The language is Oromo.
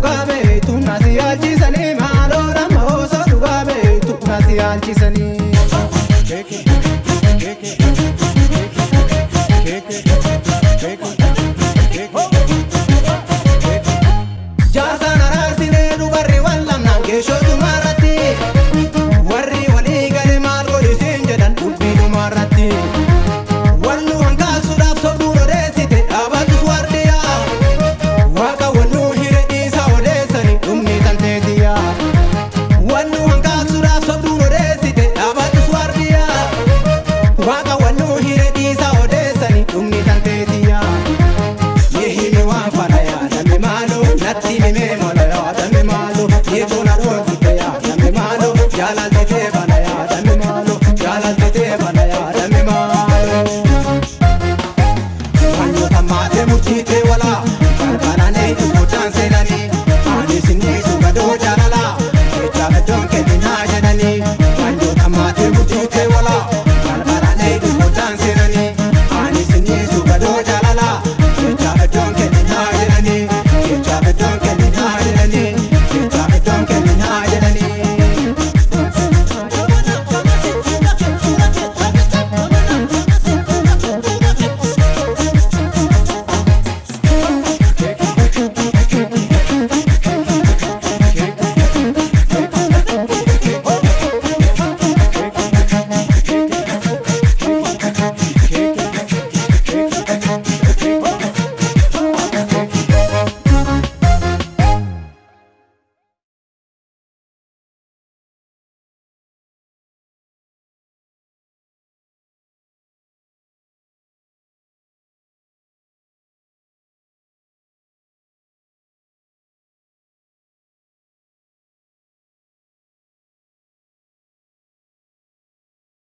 dhugaa beektu nasi yaalchisanii maaloo nama osoo dhugaa beektu nasi yaalchisanii. Jaarsaan araarsinee dubarri wal lamnaan geeshootu maarratti warri walii gale maal godhisiin jedhan dubbii dhumaarratti. Walluu hangaasuudhaaf sobduun odeessite dhaabatus waardiyaa waaqa walluu hire dhiisaa odeessani dhumni tanteetiyaa. Walluu hangaasuudhaaf sobduun odeessite dhaabatus waardiyaa waaqa walluu hire dhiisaa odeessani dhumni tanteetiyaa. Yehimi waan fara yaadame maaloo natti himee mola yaadame maaloo yeetoon adoo gudde yaadame maaloo jaalalti tee